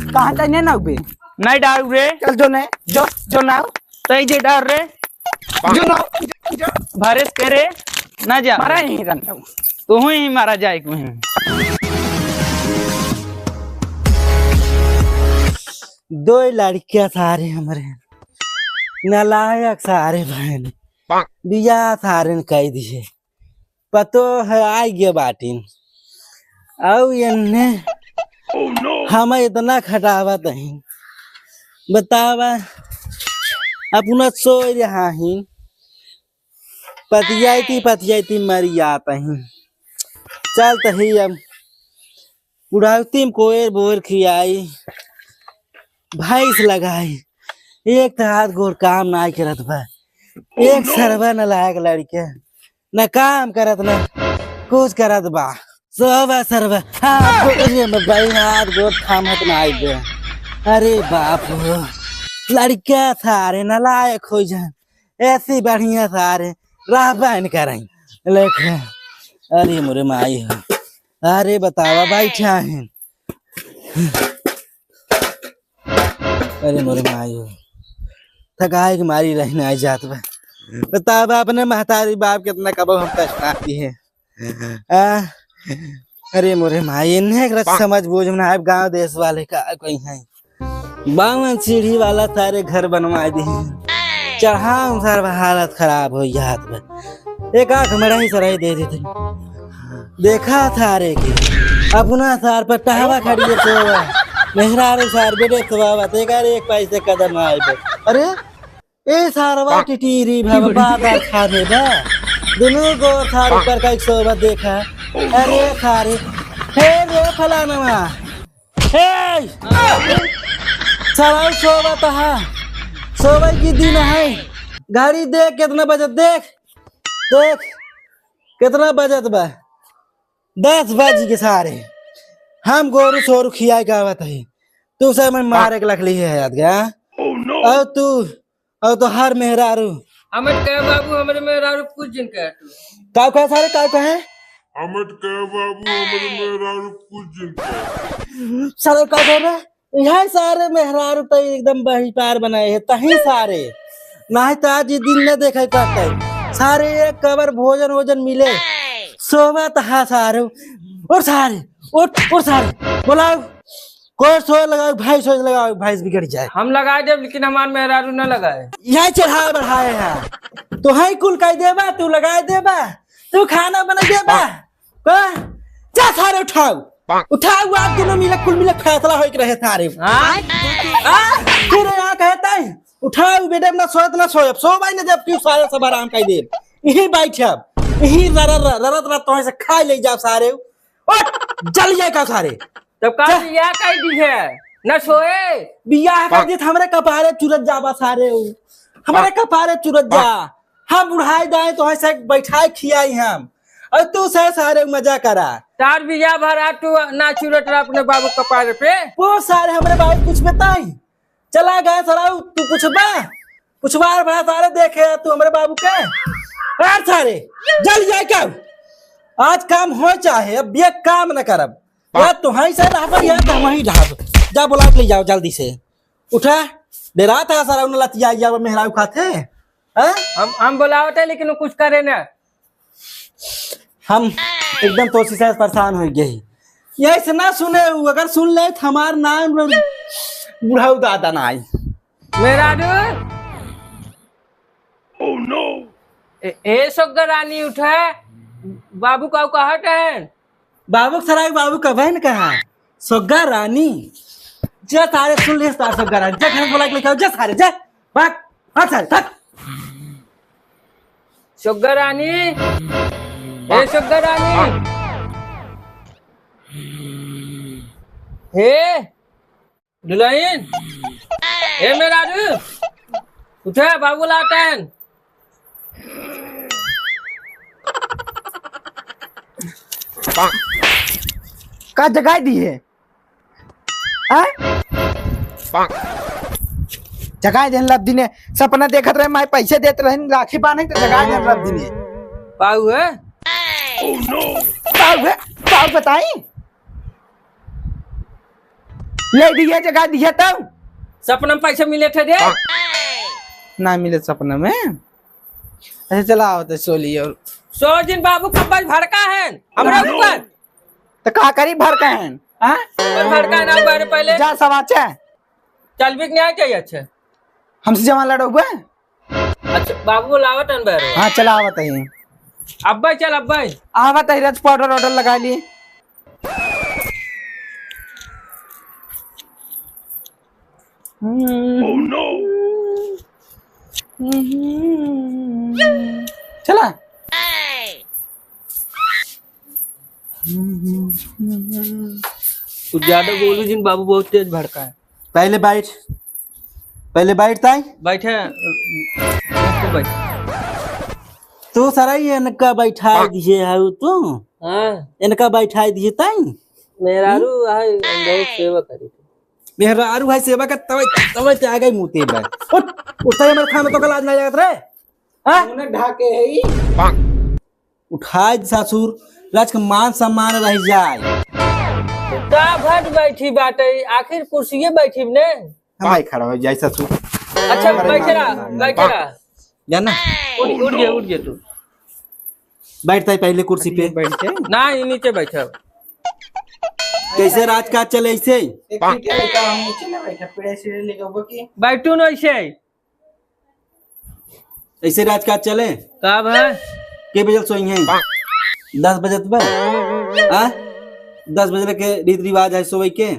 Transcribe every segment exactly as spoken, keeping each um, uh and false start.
कहाँ तक ने नाव बे? नहीं डारू रे। चल जो ने, जो, जो नाव। तई जे डार रे। जो नाव, जो, जो। भरेस के रे, ना जा। मारा यहीं रन दो। तू ही मारा जाए को ही। दो लड़कियां सारे हमरे नालायक सारे बहन बियाह सारे न कई दिए। पतो है, आइ गए बाटिन। अउ एन्ने हम इतना खटावत ही, बतावा, अपना सोय रहा ही, पतियाइती पतियाइती मरी जात ही। चल तही अब बुढ़ौती में कोयर बोर खियाई, भैंस लगाई। एक तो हाथ गोड़ काम नाई करत बा, एक सरवा नालायक लड़के, न काम करत, न कुछ करत बा। सरवा, सरवा, हाथ गोड़, ये में भाई, हाथ गोड़ थामत नाई बे। अरे बाप हो, लड़का सारे नालायक होइ जान, ऐसी बढ़िया सारे रहबे न करई। लेकिन अरे मोरे माई हो, अरे बतावा, बैठा है। अरे मोरे माई हो, थकाए के मारी रही नाई जात बा। बतावा, अपने महतारी बाप कितना कबो हम पछताती है। आ, अरे मोरे माई, इन्हें एक रच समझ बूझ में ना आए, गाँव देश वाले का कोई है। बावन सीढ़ी वाला सारे घर बनवा दी, चढ़ाव सारे हालत खराब हो जात बा। एक आँख मड़ई सराई दे देते। देखा सारे के, अपना सार पर टहवा खड़ी है सोवा, मेहरारू सार बेटे सोवा, तेकर एक पैसे कदम आए बे। अरे, ए सारवा टिटीरी भवा बादर खा दे बा। दुनू गो सार ऊपर का एक सोवा देखा। अरे सारे, हे रे फलानवा, हे, साला सोवा तो है, सोवा की दिन है। घड़ी देख कितना बजत, देख, देख कितना बजत बा, दस बज के सारे। हम गोरू सोरू खियाए के आवत है, तू सब मैं मारे के लकली है याद गया। और तू और तोहार मेहरारू। हमट कहे बाबू, हमरे मेहरारू कुछ जिन कहे तू। का कहे सारे, का कहे? हमट कहे बाबू, हमरे मेहरारू कुछ जिन कहे। सारे का कहे रे? यही सारे मेहरारू तो एकदम बहिपार बनाए है, तही सारे। नाहीं तो आज ये दिन न देखे करते। सारे एक कबर भोजन वोजन मिले। सोवा तो हा सारे। और सारे, और, और सारे, बोलाओ। कोई सोच लगाओ, भैंस सोच लगाओ, भैंस बिगड़ जाए। हम लगाए देब, लेकिन हमार मेहरारू न लगाए। यही चढ़ाए बढ़ाए है। तो है कुल कह देबा, तू लगाए देबा, तू खाना बना देबा। का? जा सारे उठाओ। उठाओ, आज दोनों मिले, कुल मिले फैसला होइक रहे सारे। हाँ? हाँ? फिर यहाँ कहता है, उठाओ बेटे, ना सोए तो ना सोए, अब सो भाई ना, जब क्यों सारे सब आराम कर दे। यही बैठ अब, यही रर-, रर-, ररत ररत तोहे से खा ले जाओ सारे। उठ, जल जाए का सारे? तब का जा। बियाह कर दी है? न सोए। बियाह कर दी त हमरे कपारे चुरत जाबा सारे हो। हमरे कपारे चुरत जा। हम बुढ़ाई दाए तो ऐसे बैठाए खियाई हम। और तू से सारे मजा करा। तार बियाह भरा तू ना चुरत रहा अपने बाबू कपारे पे। वो सारे हमरे बाबू कुछ बताई। चला गया सारा, तू पूछबा? पूछबा रे बड़ा सारे देखे तू हमरे बाबू के। अरे सारे, जल जाए क्या? आज काम हो चाहे, अब ये काम न करब। या तो वहीं से रहब, या तो वहीं रहब। जा बुला के ले जाओ जल्दी से। उठा, डेरा था सारा, उन्हें लतिया या मेहरारू खाते। हैं? हम, हम बुलावते, लेकिन वो कुछ करे ना। हम एकदम तोसी से परेशान हो गए। ये ऐसे ना सुने, वो अगर सुन ले तो हमार नाम बुढ़ाऊ दादा ना आई। मेहरारू। ए, ए सोग्गा रानी उठा, बाबू का कहत है? बाबू सराय बाबू का बहन कहा? सोग्गा रानी। जा सारे सुन ले, सारे सोग्गा रानी। जा घर बोला के लेके आओ, जा सारे, जा। भाग, भाग सारे, भाग। सोग्गा रानी, ए सोग्गा रानी, हे दुल्हन, हे मेहरारू, उठा, बाबू लाटन। का जगाई दी है? हाँ? जगाई देन लब दिने, सपना देखत रहे, माई पैसे देत रहे, राखी बांधे तो जगाई देन लब दिने। पाऊ है? पाऊ है? पाऊ बताई? ले दिए जगह दिए तब। सपना में पैसा मिले थे रे। ना मिले सपना में। अच्छा चला आवत है सो लिए और। सो जिन बाबू कब्बा भड़का है हमरा ऊपर। तो का करी भड़का है? हाँ? कौन भड़का है ना बारे पहले? जा सवाचे। चल भी नहीं चाहिए अच्छे। हमसे जमा लड़ोगे? अच्छा, बाबू बोलावत हन बहरो। हाँ, चला आवत है। अब्बा चल, अब्बा। आवत है, रच पाउडर वाउडर लगा ली। हम्म। Oh, no। हम्म। चला। कुछ ज्यादा बोलू जिन बाबू, बहुत तेज भड़का है। पहले बैठ, पहले बैठ ताई। बैठे, बैठ। तू सारा ये इनका बैठाए दिए है तू। हाँ। इनका बैठाए दिए ताई। मेहरारू हम्म? आए, हम बहुत सेवा करी। मेहरारू है सेवा का तवे, तवे ते आ गई मुते बा। उठ, उठता है मेरे खाना तो का लाज ना लगत रे। हाँ? मुंह ढाके है ही। उठाए ससुर, राज के मान सम्मान रह जाए। तो का भट बैठी बाटे, आखिर कुर्सिये बैठी ने। हम आई खड़ा हो जाए ससुर। अच्छा, हमारे बैठे मान रहा, सम्मान बैठे रहा। जाना? उठ, उठ गया, उठ गया तू। बैठता है पहले कुर्सी पे। बैठ के। ना, ये नीचे बैठा। कैसे राजकाज चले ऐसे? एक सीट है, लेकर हम नीचे ना बैठा, पीढ़े सीढ़े लेकर वो की। बैठू ना ऐसे। ऐसे राजकाज चले? का भाई? के बजल सोई हैं? दस बजत बा। आ? दस बजे के रीत रिवाज है सोई के।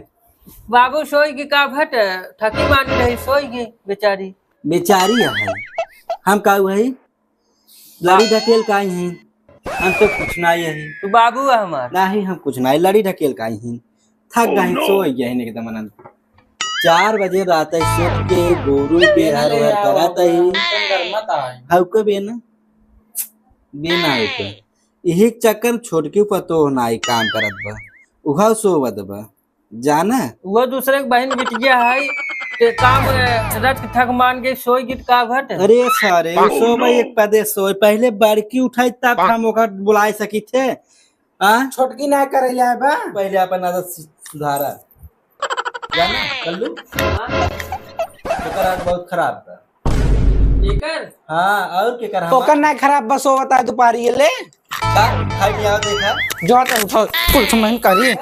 बाबू सोई की का भट, थकी मानी रही, सोई की बेचारी। बेचारी है। हम का हुआ है? लड़ी ढकेल का आई हैं। हम तो कुछ ना आई है। तू बाबू है हमार। नहीं, हम कुछ ना आई, लड़ी ढकेल का आई हैं। थक गए, सोई गए हैं एकदम आनंद। चार बजे रात है, सोच के गोरू के हर हर करत है। हौके बे ना, बे ना हौके। यही चक्कर में छोटकी पतोह ना आई काम करत बा, उहा सोवत बा। जाना? वो दूसरे के बहन बिटिया है, ते काम, ए, रथ थक मान के सोई गीत का भट। अरे सारे, वो सोबे एक पदे सोई, पहले बड़की उठाई तब हम ओकर बुलाए सकी थे। हाँ? छोटकी ना करे जाए बा। पहले अपन आदत सु-, सुधारा। जाना, कल्लू? हाँ? ओकर आदत बहुत खराब बा। एकर? हाँ, और के कर तो हमार? ओकर ना खराब बस होता है दुपारी ये ले। का? खाई नहीं आओ देखा। जो तो उठो, कुछ नहीं करी।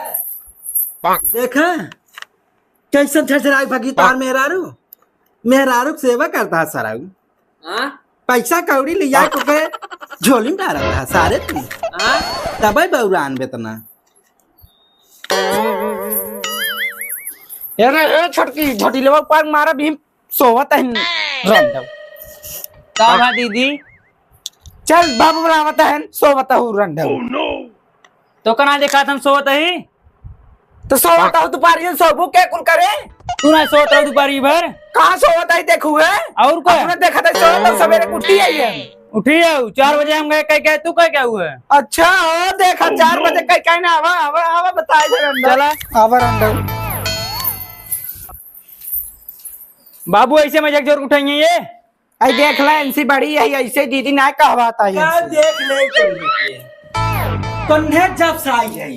देखा? कैसन झझराई भगी तोहार मेहरारू? मेहरारू के सेवा करता है सराऊ। हाँ? पैसा कौड़ी लिया को के झोली में डालत है सारे तू। हाँ? तबे बौरान बेतना। अरे, ए छोटकी, झोटी लेवा पार मारा भीम सोवत है रंडव। का भा दीदी? चल बाबू बुलावत है, सोवत हूँ रंडव। तो कना देखा हम सोवत ही? तो सोवत हूँ दुपारी सोबू के कुल करे? तू ना सोवत रहू दुपारी भर? कहाँ सोवत है देखू है? और का? अपने देखत है सोवत हूँ सवेरे उठी आई है। उठी जाऊ, चार बजे हम गए कह के तू कह के हुआ है? अच्छा, ओ देखा चार बजे कह के ना आवा, आवा, आवा बताए दे रंडव। चला। आवा रंडव। बाबू ऐसे मजाक जोर उठाइए ये। आई देख ले, इनसी बड़ी है, ऐसे दीदी ना कहवाता है का इनसे। देख ले तुम के। कन्हे जब साई है,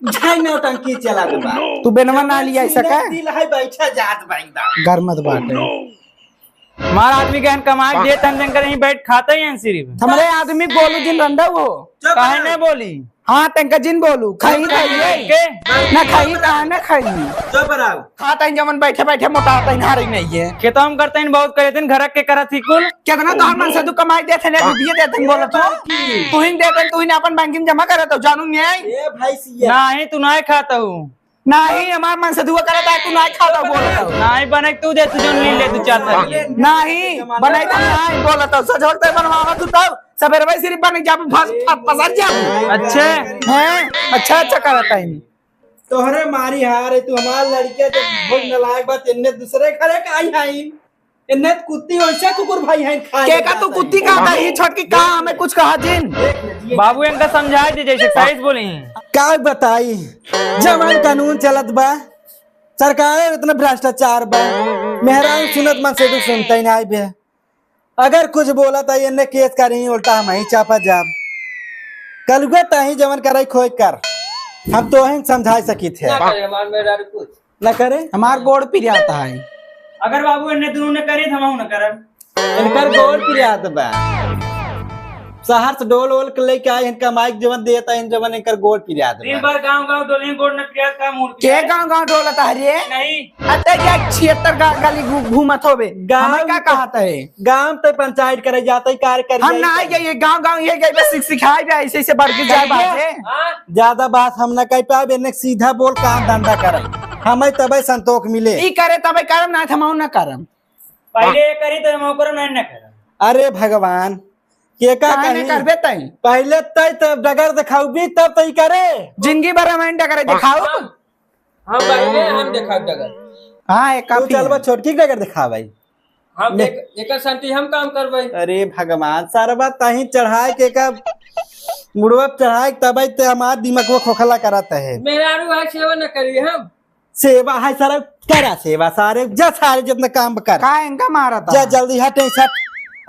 ढाई नौटंकी चला दे बा। तू बेनवा ना लिया ऐसा का? दिल है बैठा जात बा एकदम। घर मत बाटे। हमार आदमी गहन कमाई दे तन जन कर यहीं बैठ खाता ही हैं सिर्फ। हमरे आदमी बोलू जिन रंडा हो। चुप काहे रहो। नहीं बोली? हाँ, तंका जिन बोलू, खाई चुप रहो। खाई। के? ना खाई, कहाँ ना खाई। चुप रहो। खाता ही जमन बैठे बैठे मोटा होता ही नारी नहीं है। खेतवा में करते हैं बहुत करे दिन घर के करत ही कुल। कितना तो हर मन से तू कमाई देते ने, रुपये देते ने बोलत हो। तू ही देते, तू ही अपन बैंक में जमा करत हो, जानू नहीं। ए भाई सिया। नहीं, तू नहीं खाता हूँ। नाही, हमार मन से दुआ करत है, तू नाही खाता बोलत हो। नाही बने तू दे, तू जौन ली ले, तू चाहता है। नाही, बने तो नाही बोलत हो। सजोर ते बनवावा तू तब, सबेरवे सिर्फ बने जाबू, फस-, फस-, पसर जाबू। अच्छे। हैं? अच्छा, अच्छा करत है। तोहरे मारी हार है, तू हमार लड़के जब भोग नलायक बा, तेने दूसरे घरे का आई हाई। इन्हें कुत्ती वैसे कुकुर भाई हैं, खा केका लेता तू है। कुत्ती कहा था, ये छोटकी कहा हमें कुछ कहा जिन। देख ले, जिए बाबू इनका समझाए दे, जैसे साइज बोली हैं। का बताई, जवान कानून चलत बा, सरकार इतना भ्रष्टाचार बा, मेहरारू सुनत मन से तू सुनता ही ना बे। अगर कुछ बोला था, इन्हें केस करी, उल्टा हम ही चापा जाब। कलुआ ताही जवन करे खोए कर, हम तो ही समझा सकी थे। ना करे हमार मेहरारू कुछ। ना करे। हमार गोड़ पिरात है। अगर बाबू इन्हें दोनों ने करे, तो हम ना करब। इनकर गोड़ पिरात बा। शहर से डोल ओल के लेके आए, इनका माइक जवन देता है, इन जवन इनकर गोड़ पिरात बा। दिन भर गाँव गाँव डोले, गोड़ न पिरात का मूड़ के पिरात। गाँव गाँव डोलत है रे? नहीं। अते क्या छिहत्तर गा-, गली घू-, घूमत होबे? गाँव हमें का तो कहत है? गाँव तो पंचायत करे जाते, कार कर हम जाए ना कर। आए, ये गाँव गाँव ये गए बस सिख-, सिखाए बे, ऐसे ऐसे बढ़ के जाए बाजे। हाँ? ज्यादा बात हम ना कह पाए, इन्हें सीधा बोल, काम धंधा करे। हमें तबे संतोष मिले। ई करे तबे करम, ना तो हम ना करम। पहले ये करी तो हम ओकरो नहीं ना करब। अरे भगवान, के का काहे नहीं कही? करबे तई? पहले तई तब डगर दिखाउबी, तब तई करे। जिंदगी भर हम डगर दिखाउब? हम, हम पहले हम दिखाउब डगर। हाँ, एक तू काफी चल है। बा, छोटकी के डगर दिखा भाई। हम ने- एक, एकर शांति हम काम करबै। अरे भगवान, सरवा तही चढ़ाए के का मुड़वा चढ़ाए के तबे ते हमार दिमाग वो खोखला करत है। मेहरारू है, सेवा न करी हम। सेवा है सारे, करा सेवा सारे, जा सारे जितना काम कर। का इनका मारा था? जा जल्दी हट, ऐसा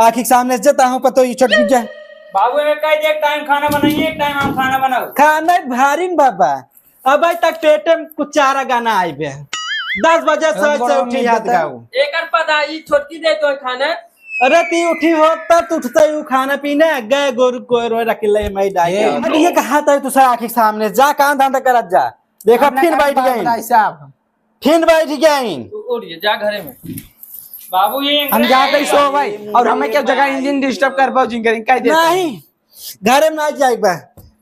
आँखी के सामने से जता हूँ पतो ये छोटकी जा। बाबू ने कह दिया, एक टाइम खाना बनाइए, एक टाइम हम खाना बनाओ। खाना भारी न बाबा, अब आज तक पेटे में कुछ चारा गाना आए बे। दस बजे से हम ऐसे बड़ा उठी उम्मीद हाथ बता। गाऊ। एकर पता ई छोटकी दे तो खाना। अरे ती उठी हो तब तो उठता ही खाना पीना, गए गोरू को रोए रख ले मैं डाल ए, के। अरे ये कहा था तू सारे आँखी के सामने जा, काम धंधा करत जा। देखा, हम ना फिर करब बैठ बाप गई। भाई साहब। फिर बैठ गई। तू उठ जा, जा घरे में। बाबू, ये हम जाते ही सो भाई, और हमें क्या जगह इंजन डिस्टर्ब कर पाओ जिन करें, कह दे। नहीं, घरे में ना जाए बा,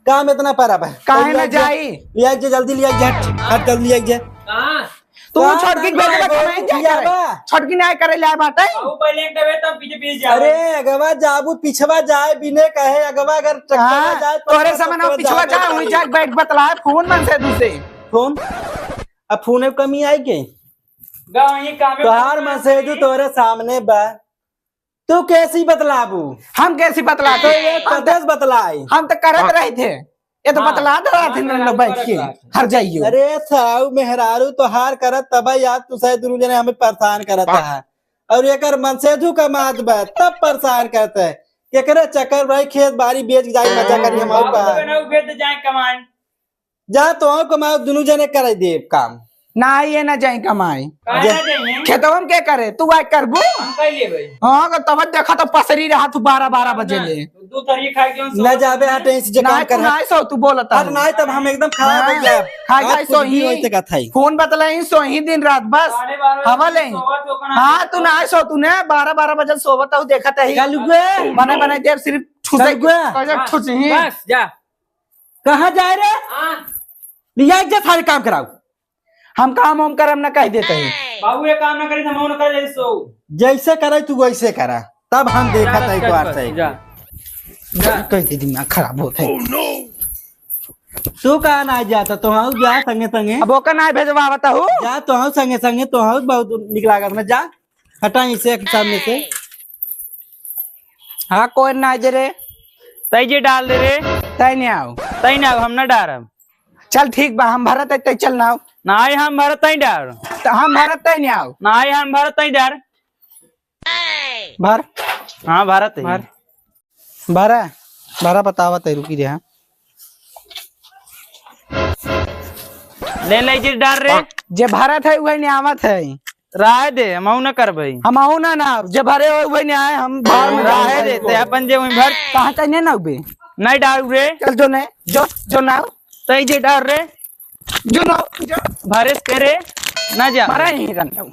काम इतना पड़ा बा। काहे ना जाई? ले आइए, जल्दी ले आइए, हट, हट, जल्दी ले आइए। कहाँ? तू कहाँ छोटकी ना भेजे बा, बा, कमाई जा किया करे। बा? छोटकी ना करे ले बाटे। बाबू, पहले एक दबे, तब पीछे पीछे जाओ। अरे, अगवा जाबू, पिछवा जाए, बिने कहे, अगवा अगर चक्कर हाँ, जाए, तो तोरे पछवा सामने चक्कर पिछवा जाए, जाए, वहीं जाए। जाके बैठ बतलाए, फोन मन से दूसरे। फोन? अब फोन में कमी आई के? गाँव ही काम में तोहार फोन मैसेज नहीं। तोरे सामने बा, तू कैसी बतलाबू? हम कैसी बतलाते? तो ये हम तो, परदेश बतलाई। हम तो करत रहे थे, ये तो हाँ, बतला दे रहा थे हाँ, लोग बैठ के, करत रहा था। हर जाइयो। अरे साहू मेहरारू तोहार करत तब यार तू शायद दुनू जने हमें परेशान करत हाँ। है। और एकर मैसेजू का मात बा, तब परेशान करत है। केकरे चक्कर भाई खेत बाड़ी बेच के जाए मजा करी हम बाबू का। तो ना उबे तो जाए कमाए। जा तो आओ कमाओ, दुनू जने करे देब काम। ना, ये ना जाई कमाई। काहे जा। ना जाई? खेतवा में के करे? तू आइ करबू? हम कह लेबे। हाँ, तो तब देखा तो पसरी रहा तू बारह, बारह बजे ना, ले। दो तारीख खाए के हम न सोवत जाबे, हटे, इस जे ना, काम तू कर। ना सो, तू बोलत अरे है। ना, तब हम एकदम खराब हो हाँ, जाए। खा आप जाए कुछ भी सोही। होते का थाई। फोन बतलाई सोही दिन रात बस। साढ़े बारह हवा बजे ले। सोवत हो, ओकरा हाँ, तू ना सो, तू ने बारह, बारह बजे सोवत हो, देखत है। कालू गे। बने, बने देर सिर्फ ठुसे, कालू गे। कैसे हाँ, ठुसे ही। बस, जा। कहाँ जाए रे? हाँ। लिया एक जे सारे काम कराओ। हम काम वाम करम ना कह देते हैं। बाबू ये काम ना करी, हम ना कर जाई सो। जैसे करे तू वैसे करा, तब हम देखा जा, तई जा, तो बस, आते हैं। जा। जा। कह दे दिमाग खराब होता है। तू कहाँ ना जाता, तो हाँ जा संगे संगे। अब ओकर ना भेजवा बताहू। जा तो हाँ संगे संगे, तो हाँ बहुत निक लागत ना, जा। हटा इसे एक सामने से। हाँ, कोई ना दे रे। तई जे डाल दे रे। तई नहीं आओ। तई ना आओ, हम ना डारब। चल ठीक बा, हम भरत है, तई चल ना आओ। नाई, हम भरत तई डार। तो हम भरत तई नहीं आओ। नाई, हम भरत तई डार। भर। हाँ, भरत है। भर। भरा, भरा बतावा तई रुकी रे, हाँ। ले ले जी डार रे। जे भरत है, वही नहीं आवत है। राय दे, हमहू ना करबै। हमहू ना, ना, जे भरे हो, वही नहीं आए, हम बाहर में राय जाए दे, ते अपन जे वहीं भर। कहाँ चाहिए ना उबे? नहीं डारू रे। चल जो नहीं, जो, जो ना। तई जे डार रे। जो ना, जो। भरे से रे, ना जा। मारा ही करना।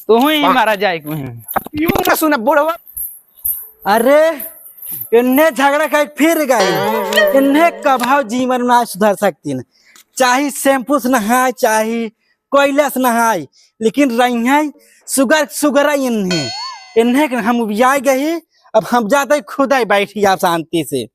तू ही मारा जाए को ही। यूं ना सुना बुढ़वा। अरे, इन्हें झगड़ा कई फिर गई। इन्हें कभाव जीवन में आज सुधर सकती न। चाहे शैम्पू से नहाए, चाहे कोयला से नहाए, लेकिन रही है सुगर, सुगर इन्हें। इन्हें के हम उबिया गए, अब हम जाते खुद ही बैठी आप शांति से।